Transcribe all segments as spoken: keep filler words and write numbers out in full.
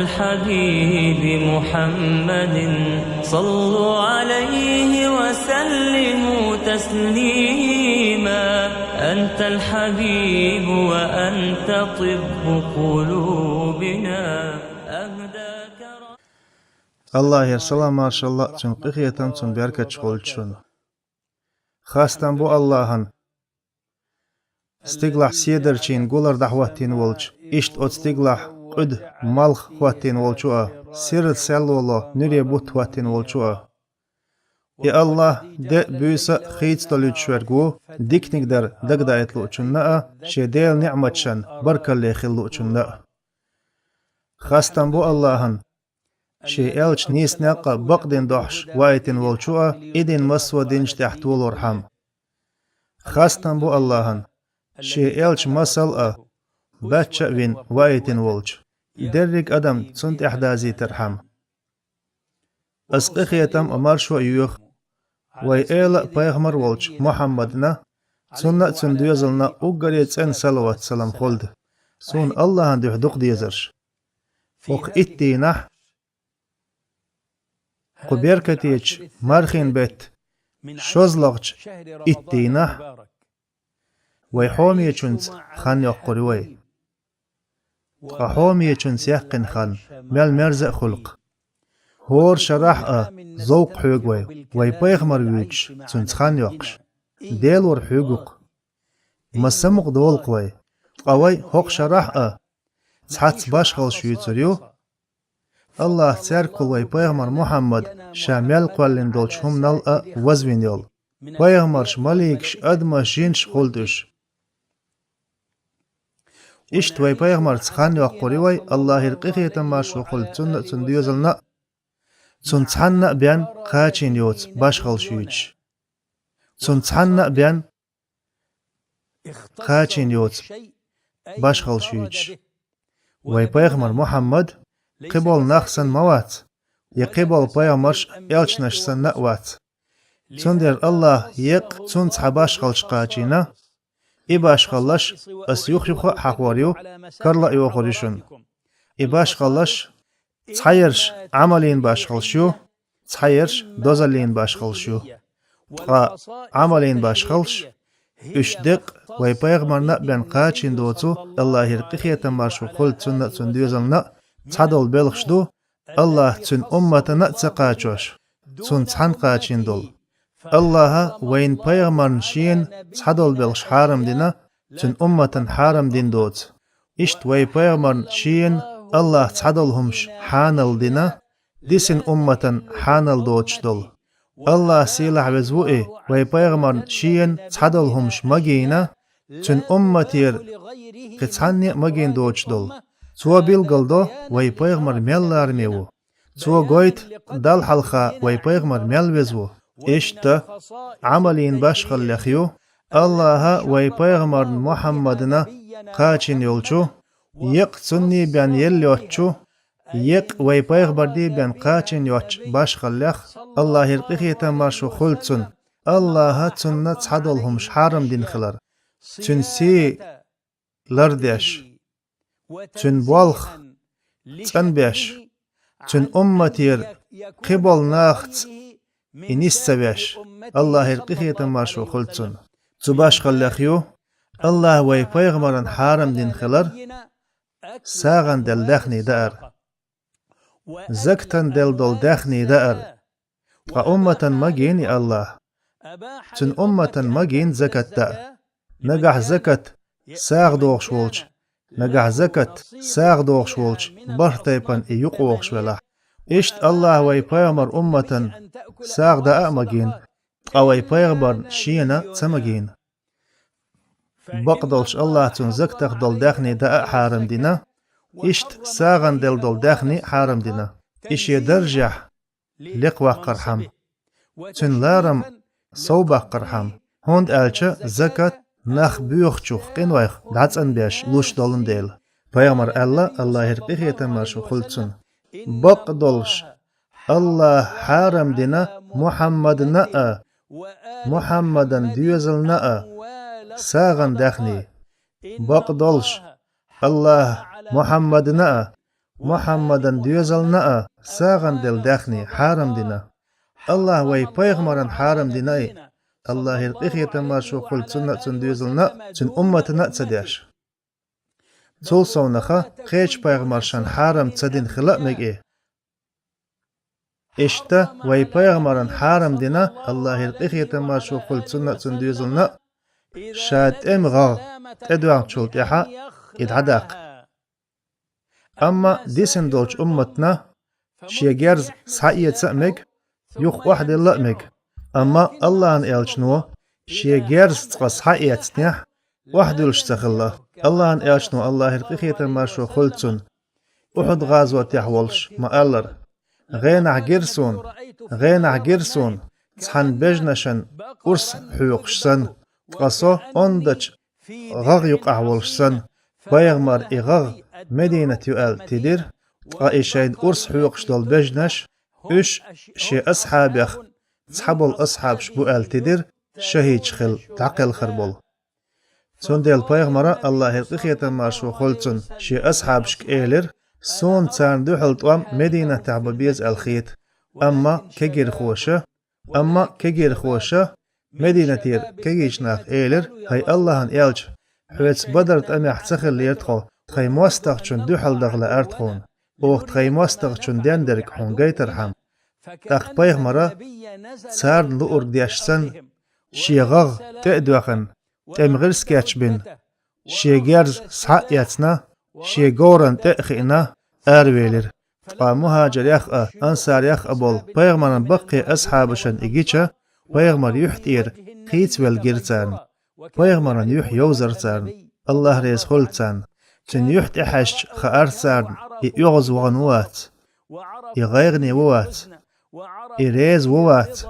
الحبيب محمد، صلوا عليه وسلموا تسليما. أنت الحبيب وأنت طب قلوبنا، أهداك رب. Аллахьера салам-маршалла, цуьнан къинхетам, цуьнан беркаташ хуьлда шуна. Хастам бу Аллахьана, стигалахь седарчийн гулар дӀахӀоттийна волчу, иштта оцу стигалахь къуьда малх хӀоттийна волчу а, сирра серло ло нуьре бутт хӀоттийна волчу а. И Аллахь де а, буьйса а хийцадолуьйтуш верг ву, диканиг дар дагадаийта луучунна а, шен Делан неӀматашна баркалле хила луучунна а. Хастам бу Аллахьана, шен элча нийса некъ а, бакъдин дохьуш ваийтина волчу а, и дин массо а динаш тӀехь толорхьама. Хастам бу Аллахьана, шен элча масал а, баьчча а вина ваийтина волчу, дерриг адам цунна тӀехь дазийтархьама. Ас къинхетам а, маршо а йоьху вайн эла а, пайхамар а волчу Мухьаммадна, цунна а, цуьнан доьзална а уггаре цӀена салават-салам хуьлда. Суна Аллахьана дуьхьа дукха дезарш. ХӀокху итт дийнахь, кху беркатечу мархийн беттан шозлагӀчу итт дийнахь, вай хьомечуьнца хан йоккхур ю вай. Ткъа хьомечуьнца яьккхина хан мел мерза а хуьлу-кх. ХӀора шарахь а зовкх хьоьгу вай, вай пайхамар вуьйцуш, цуьнца хан йоккхуш. Делора хьоьгу-кх. Масса мукъа долу-кх вай. Ткъа вай хӀокху шарахь а цхьацца башхаллаш юьйцур ю. Аллахьа цаьргахула вай пайхамар Мухьаммад ша мел кхоьллина долчу хӀуманал а вазвина йолу. Пайхамарш, маликаш, адамаш, жинаш хуьлда уьш. Иштта вай пайхамарца хан йоккхур ю вай, Аллахьера къинхетам, маршо хуьлда цунна а, цуьнан доьзална а. Цунна цхьанна а бен кхачийна йоцу башхаллаш юьйцуш. Цунна цхьанна а бен кхачийна йоцу башхаллаш юьйцуш. Вай пайхамар Мухьаммад кхиболу нах санна ма вац, я кхиболу пайхамарш а, элчанаш санна а вац. Цундела Аллахьа еккъа цунна цхьа башхаллаш кхачийна. И башхаллаш ас юх-юха а хьахор ю, карла а йохур ю шуна. И башхаллаш цхьаерш Ӏамалийн башхаллаш ю, цхьаерш дозаллийн башхаллаш ю. Ткъа Ӏамалийн башхаллаш, уьш деккъа вай пайхамарна а бен кхачийна доцу, Аллахьера къинхетам, маршо хуьлда цунна а, цуьнан доьзална а, цхьадолу белхаш ду, Аллахьа цуьнан умматана а ца кхачош, цунна цхьанна кхачийна долу. Аллахьа вайн пайхамарна шена цхьадолу белхаш хьарам дина, цуьнан умматана хьарам дина доцу. Иштта вай пайхамарна шена Аллахьа цхьадолу хӀумаш хьанал дина, дисина умматана хьанал доцуш долу. Аллахь сийлахь веза ву и, вай пайхамарна шена цхьадолу хӀумаш магийна, цуьнан умматера кхин цхьанне а магийна доцуш долу. Цо билгалдо вай пайхамар мел лараме ву. Цо гойту Далла хьалха вай пайхамар мел веза ву. Иштта Ӏамалийн башхаллех ю Аллахьа вай пайхамарна Мухьаммадна кхачийна йолчу, еккъа цунний бен елла йоцчу, еккъа вай пайхамарний бен кхачийна йоцчу башхаллех, Аллахьера къинхетам, маршо хуьлда цунна, Аллахьа цунна цхьадолу хӀумаш хьарам дина хилар, цуьнан сий лардеш, цуьнан болх цӀанбеш, цуьнан умматера кхиболу нахаца и нис ца веш, Аллахьера къинхетам, маршо хуьлда цунна. Цу башхаллех ю Аллахьа вай пайхамарна хьарам дина хилар, сагӀанделла даьхний даар, закатан делла долу даьхний даар. Ткъа умматан магийна и Аллахьа. Цуьнан умматан магийна закат даа. Нагахь закат сагӀа дохуш волчу, нагахь закат сагӀа дохуш волчу бархӀ тайпана и юкъавогӀуш велахь. Иштта Аллахьа вай пайхамар умматан сагӀа даа а магийна, ткъа вай пайхамарна шена ца магийна. Бакъдолуш Аллахьа цунна закатах долу даьхний даа а хьарам дина, иштта сагӀанделла долу даьхний а хьарам дина. И шен даржехь лекхаваккхархьама, цуьнан ларам совбаккхархьама, хӀунда аьлча закат нах боьхачух къинойх дӀацӀанбеш луш долун дела. Пайхамар аьлла, Аллахьера къинхетам, маршо хуьлда цунна: бакъдолуш Аллахьа хьарам дина Мухьаммадна а, Мухьаммадан доьзална а сагӀан даьхний. Бакъдолуш Аллахьа Мухьаммадна а, Мухьаммадан доьзална а сагӀана делла даьхни хьарам дина. АллахӀа вай пайхамарна хьарам дина и, АллахӀера къинхетам, маршо хуьлда цунна а, цун доьзална а, цун умматана а ца деш. Цул совнаха кхеча пайхамаршна хьарам ца дина хила а мега и. Иштта вай пайхамарна хьарам дина, АллахӀера къинхетам, маршо хуьлда цунна а, цун доьзална а, ша тӀема гӀагӀ тӀедоьгӀначул тӀаьхьа и дӀадаккха. Амма дисина долчу умматна шен герз схьаэца а мега, юха охьадилла а мега. Амма АллахӀан элчано шен герз цкъа схьаэцнехь, охьадуьллуш ца хилла. АллахӀан элчано, АллахӀера къинхетам, маршо хуьлда цунна, Ухьуд-гӀазотехь волуш ма-аллара: «ГӀенахь гира суна, гӀенахь гира суна, цхьана бежанашна урс хьоькхуш санна, ткъа со ондачу гӀагӀ юкъахь волуш санна». Пайхамар и гӀагӀ Мединат ю аьлла тидира, ткъа и шайна урс хьоькхуш долу бежанаш, уьш шен асхьабех цхьаболу асхьабаш бу аьлла тидира, шахӀидаш хилла дӀакхелхар болу. Цундела пайхамара, АллахӀера къинхетам, маршо хуьлда цунна, шен асхьабашка элира: «Суна царна дуьхьал тӀом Мединатехь бан беза аьлла хета, амма кегирхоша, амма кегирхоша, Мединатера кегийчу наха элира: „ХӀай АллахӀан элча, хьоьца Бадар тӀамехь ца хиллера тхо, тхайн мостагӀчунна дуьхьал даха лаьара тхуна, оха тхайн мостагӀчунна дендерг хьуна гайтархьама“». ТӀаккха пайхамара, царна луург деш санна, шен гӀагӀ тӀе а доьхна, тӀеман гӀирс кечбина, шен герз схьа а эцна, шен говрана тӀе а хиъна, аравелира. Ткъа мухӀажарех а, ансарех а болу пайхамаран баккхий асхьабашна и гича, пайхамар юьхь тӀера хийцавелла гира царна. Пайхамаран юьхь йовзара царна, АллахӀ реза хуьлда царна. Цуьнан юьхь тӀехьаьжча, хаьара царна и оьгӀазвахана ву вац, и гӀайгӀане ву вац, и реза ву вац,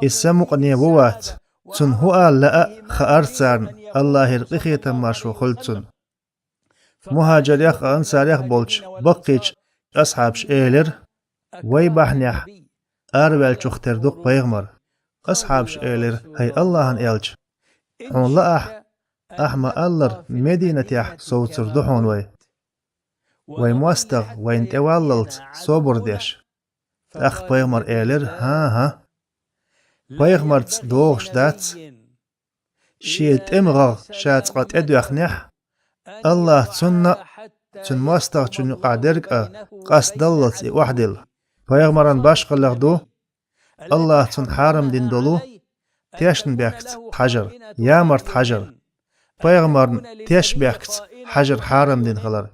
и самукъане ву вац. Цунна хӀун ала лаьа а хаьара царна, АллахӀера къинхетам, маршо хуьлда цунна. МухӀажарех а, ансарех а болчу баккхийчу асхьабаша элира: «Вай бахьанехь араваьллачух тера ду-кх пайхамар». Асхьабаша элира: «ХӀай АллахӀан элча, хьуна лаахь, ахьа ма-аллара, Мединатехь совцур ду хьуна вай, вайн мостагӀа вайна тӀеваллалц собар деш». ТӀаккха пайхамар элира: «ХӀан-хӀа, пайхамарца догӀуш дац». Шен тӀеман гӀагӀ ша цкъа тӀедоьхнехь, АллахӀа цунна а, цуьнан мостагӀчунна юкъахь дерг а къастадаллалц и охьадилла. Пайхамаран башхаллех ду, АллахӀа цунна хьарам дина долу тешнабехкаца хьажар, ямарта хьажар. Пайхамарна тешнабехкаца хьажар хьарам дина хилар.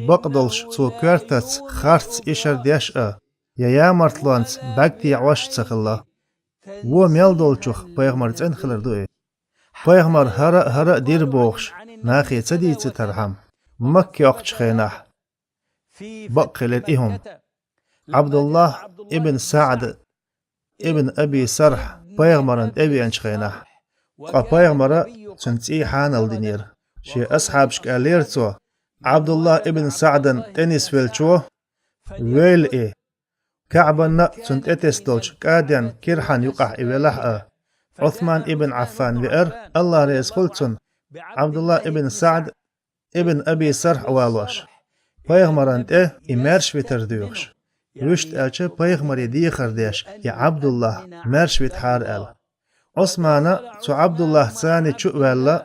Бакъдолуш цо коьртаца харц ишар деш а, я ямартлонца бӀаьрг тӀе Ӏаш а ца хилла. Вон мел долчух пайхамар цӀена хилар ду и. Пайхамар хӀара а, хӀара а дира бохуш, нахе ца дийцийтархьама, Макка йоккхучу хенахь бакъ хилира и хӀума. Ӏабдуллахь ибн СаӀд ибн Аби Сархь пайхамарна тӀевеанчу хенахь, ткъа пайхамара цуьнан цӀий хьанал динера. Шен асхьабашка аьллера цо: «Ӏабдуллахь ибн СаӀдан тӀенисвеллачо вевлла и, КаӀбанна а, цунна тӀетесна долчу кӀаденна кирхьанна юкъахь и велахь а». Ӏусман ибн Ӏаффан веара, АллахӀ реза хуьлда цунна, Ӏабдуллахь ибн СаӀд ибн Аби Сархь а валош, пайхамарна тӀе и маьрша витар доьхуш. Вуьшта аьлча, пайхамаре дехар деш, и Ӏабдуллахь маьрша витахьара аьлла. Ӏусмана цу Ӏабдуллахьца цхьаьна чу а ваьлла,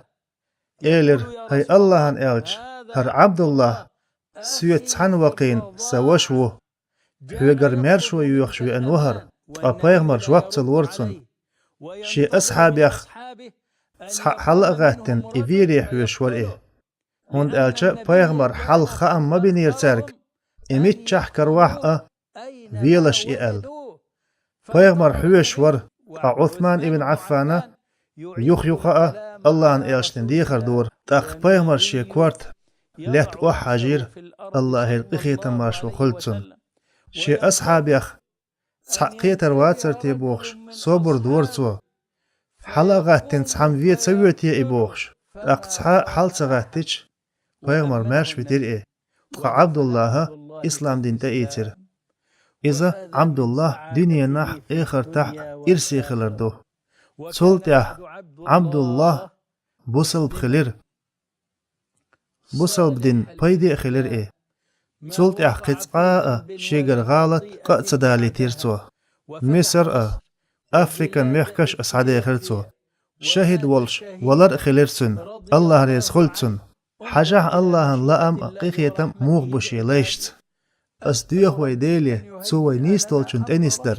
элира: «ХӀай АллахӀан элча, хӀара Ӏабдуллахь соьца цхьаьна ваккхийна сан ваша ву. Хьоьгара маьршо йоьхуш веана ву хӀара». Ткъа пайхамара жоп ца лора цунна. Шен асхьабех цхьаъ хьала а гӀаьттина, и вере хьоьжуш вара и. ХӀунда аьлча пайхамара хьалха хаам ма бинера цаьрга, и миччахь каравахь а, велаш и аьлла. Пайхамар хьоьжуш вара, ткъа Ӏусман ибн Ӏаффана юх-юха а АллахӀан элчанна дехар дора. ТӀаккха пайхамар шен корта лаьтта охьахьажийра, АллахӀера къинхетам, маршо хуьлда цунна. Шен асхьабех цхьаъ кхетар вацара те бохуш, собар дора цо. Хьала а гӀаьттина, цхьамма вен ца воьту те и бохуш. ТӀаккха цхьа а хьала ца гӀаьттича, пайхамар маьрша витира и. Ткъа Ӏабдуллахьа ислам дин тӀеийцира. Иза Ӏабдуллахь дуьненахь а, эхартахь а ирсе хилар ду. Цул тӀаьхьа Ӏабдуллахь бусалба хилира. Бусалба дин пайде а хилира и. Цул тӀаьхьа кхин цкъа а шегара гӀалат къа а ца далийтира цо. Мисар а, Африкан мехкаш а схьадехира цо. ШахӀид волуш валар а хилира цуьнан, АллахӀ реза хуьлда цунна. Хьажахь АллахӀан лаам а, къинхетам а муха бу шен лайшца. Ас доьху вайн Деле, цо вай нийса долчунна тӀе нисдар.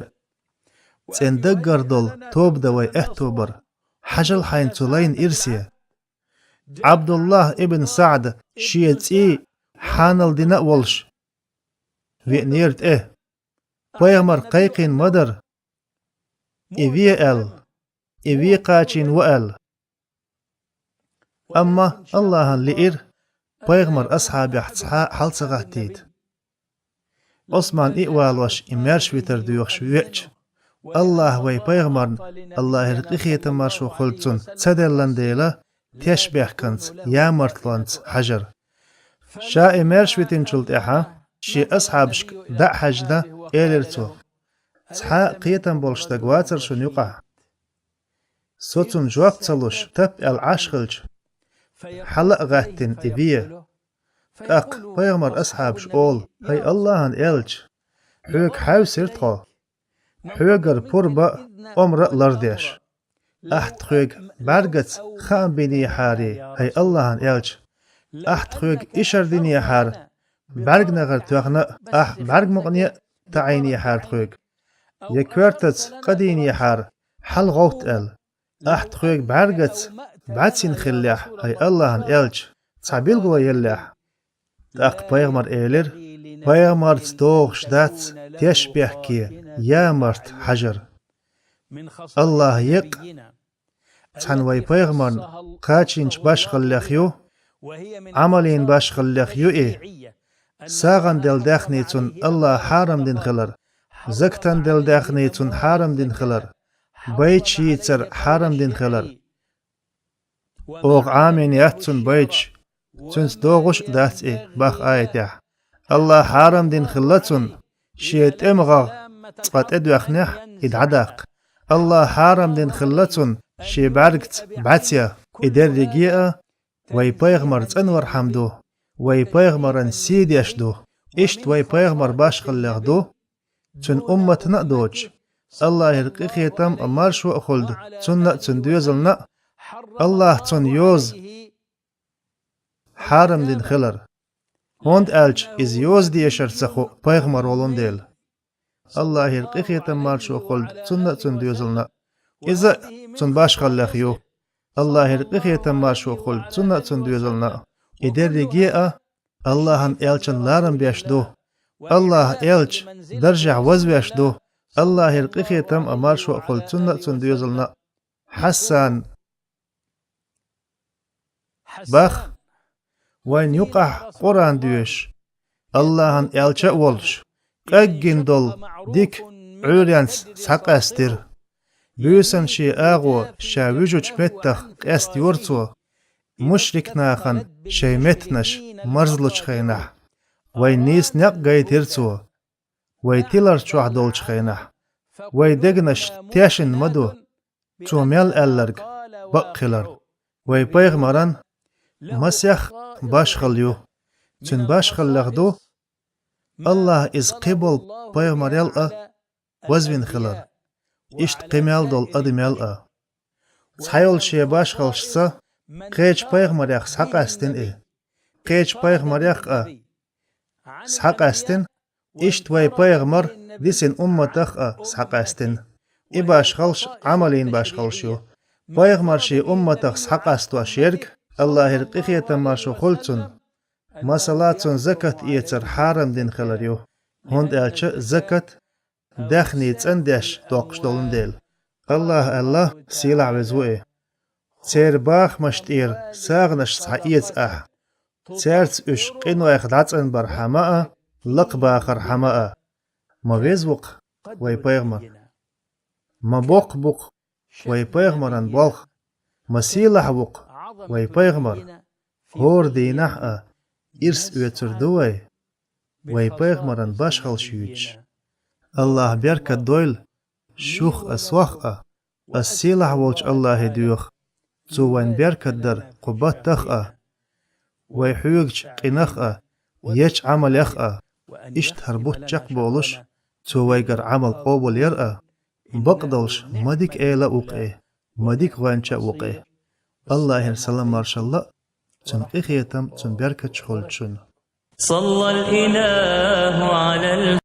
ЦӀена даггара долу тоба дан вай аьтто бара. Хьажал хьайна цу лайна ирсе. Ӏабдуллахь ибн СаӀд шен цӀий хьанал дина а волуш, веанера тӀе. Пайхамар кхайкхийна ма дара, и ве аьлла, и ве кхачийна ву аьлла. Амма АллахӀана лиира, пайхамар асхьабех цхьа а хьал ца гӀаттийта. Ӏусман и а валош, и маьрша витар доьхуш веача, АллахӀа вайн пайхамарна, АллахӀера къинхетам, маршо хуьлда цунна, ца деллан дела, тешнабехканца, ямартлонца хьажара. Ша и маьрша витинчул тӀаьхьа, шен асхьабашка дӀа а хьаьжна, элира цо: «Цхьа а кхетам болуш стаг вацара шуна юкъахь?» Со цунна жоп ца луш, тап аьлла Ӏаш хилча, хьала а гӀаьттина и ве. ТӀаккха пайхамар асхьабаш олу: «ХӀай АллахӀан элча, хьоьга хьаьвсира тхо. Хьоьгара пурба а, омра а лардеш. Ахьа тхоьга бӀаьргаца хаам бинехьарий, хӀай АллахӀан элча? Ахьа тхоьга ишар динехьара, бӀаьргнахара тоьхна а, ахьа бӀаьргмукъане а таӀийнехьара тхоьга? Я коьртаца къа дийнехьара, хьалагӀовтта аьлла? Ахьа тхоьга бӀаьргаца бӀаьцйина хиллехь, хӀай АллахӀан элча, цхьа билгало еллехь?» ТӀаккха пайхамар элира: «Пайхамарца догӀуш дац тешнабехке, ямарта хьажар». АллахӀан екъа цхьана вайн пайхамарна кхачийначу башхаллех ю, Ӏамалийн башхаллех ю и. СагӀанделла даьхни цунна АллахӀа хьарам дина хилар, закатанделла даьхни цунна хьарам дина хилар, байташ йийцар хьарам дина хилар. Оха Ӏамийна яц цунна байташ, цуьнца догӀуш а дац и, боху аятехь. АллахӀа хьарам дина хилла цунна, шен тӀеман гӀагӀ цкъа тӀедоьхнехь, и дӀадаккха. АллахӀа хьарам дина хилла цунна, шен бӀаьргаца бӀаьцъяха. И дерриге а вайн пайхамар цӀанвархьама ду, вайн пайхамаран сий деш ду. Иштта вайн пайхамар башхаллех ду, цуьнан умматана а доцуш, АллахӀера къинхетам а, маршо а хуьлда цунна а, цуьнан доьзална а, АллахӀа цунна йоза хьарам дина хилар. ХӀунда аьлча иза йоза дешар ца хуъу пайхамар волун дела. АллахӀера къинхетам, маршо хуьлда цунна а, цуьнан доьзална а. Иза а цуьнан башхаллех ю. АллахӀера къинхетам, маршо хуьлда цунна а, цуьнан доьзална а. И дерриге а АллахӀан элчан ларам беш ду. АллахӀан элча даржехь вазвеш ду. АллахӀера къинхетам а, маршо а хуьлда цунна а, цуьнан доьзална а. Хьасан боху: «Вайн юкъахь Къуръан доьшуш, АллахӀан элча а волуш, къеггина долу дика Ӏуьйренца схьакъаьстира. Буьйсанна шен агӀо ша вуьжучу меттах къестайора цо, мушрик нахана шайн меттанаш марзлучу хенахь. Вайн нийса некъ гайтира цо, вай тилар чохь долчу хенахь. Вайн дегнаш тешна ма ду цо мел аьлларг бакъ хилар». Вайн пайхамаран масех башхалла ю. Цуьнан башхаллех ду АллахӀа иза кхин болу пайхамарел а вазвина хилар, иштта кхин мел долу адамел а. Цхьайолчу шен башхаллашца кхечу пайхамарех схьакъаьстина и, кхечу пайхамарех а схьакъаьстина, иштта вайн пайхамар дисина умматах а схьакъаьстина. И башхаллаш Ӏамалийн башхаллаш ю. Пайхамар шен умматах схьакъастош ерг, АллахӀера къинхетам, маршо хуьлда цунна, масала, цунна закат эцар хьарам дина хилар ю, хӀунда аьлча закат даьхни цӀандеш доккхуш долун дела. АллахӀа аьлла, сийлахь веза ву и: «Церан бахамаш тӀера сагӀанаш схьаэца ахьа, цаьрца уьш къинойх дӀацӀанбархьама а, лакхабахархьама а». Ма веза ву-кх вайн пайхамар. Ма боккха бу-кх вайн пайхамаран болх. Ма сийлахь ву-кх вайн пайхамар. ХӀора дийнахь а ирс оьцур ду вай, вайн пайхамаран башхаллаш юьйцуш. АллахӀа беркат дойла шух а, сох а, ас сийлахь волчу АллахӀе доьху, цо вайн беркат дара кху баттах а, вай хьоьгучу къинах а, еча Ӏамалех а, иштта хӀара бутт чекхболуш, цо вайгара Ӏамал къобалъяр а, бакъдолуш ма дика эла а ву-кх и, ма дика гӀоьнча а ву-кх и. АллахӀера салам-маршалла а, цуьнан къинхетам а, цуьнан беркаташ а хуьлда шуна. صلى الإله على